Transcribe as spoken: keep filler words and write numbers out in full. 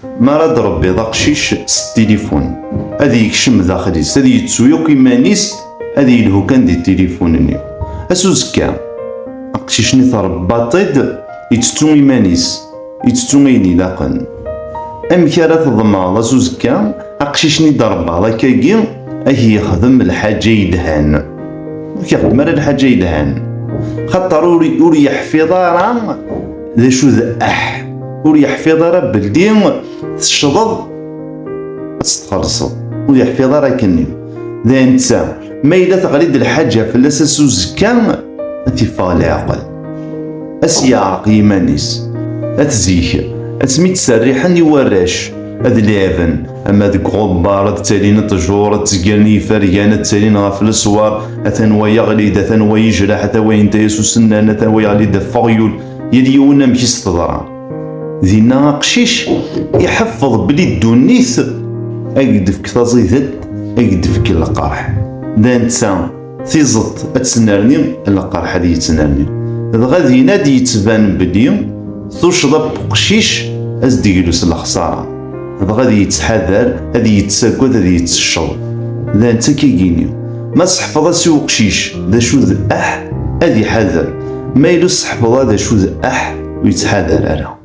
Mi ara d-rebbiḍ aqcic s tilifun, ad yekcem daxel-is, ad yettu yakk iman-is, ad yelhu kan di tilifun-nni. Ass uzekka, aqcic-nni tṛebbaḍ-t-id, yettettu iman-is, yettettu ayen ilaqen. Amek ara tḍemɛeḍ ass uzekka aqcic-nni d-tṛebbaḍ akkagi ad k-yexdem lḥaǧa yelhan? Ur k-yexdem ara lḥaǧa yelhan, xaṭer ur, ur yeḥfiḍ ara d acu d aḥ. Ur yeḥfiḍ ara belli tecceḍeḍ ad txellṣeḍ. Ur yeḥfiḍ ara akken. D netta, ma yella teɣli-d lḥaǧa fell-as ass uzekka, ad t-iffeɣ leɛqel. Ad s-yeɛreq yiman-is. At zik, asmi d-serriḥen i warrac ad lɛiben, ama deg uɣebbar, ad ttalin ṭṭjur, ad ttgren yifergan, ad ttalin ɣef leswar, atan wa yeɣli-d, atan wa yejreḥ, atan wa yenta-yas usennan, atan wa yeɣli-d ɣef uɣyul, yal yiwen amek i s-teḍra. Dinna aqcic iḥeffeḍ belli ddunit ad k-d-tefk taẓidet, ad k-d-tefk lqerḥ. D netta, tiẓeṭ ad tennerni, lqerḥ ad yettnerni. Dɣa dinna ad d-yettban belli tuccḍa n uqcic ad s-d-yeglu s lexṣara. Dɣa ad yettḥadar, ad yettagad, ad yettecceḍ. D netta akkagini. Ma seḥfeḍ-as i uqcic d acu d aḥ, ad iḥader. Ma yella ur seḥfeḍ d acu d aḥ, ur yettḥadar ara.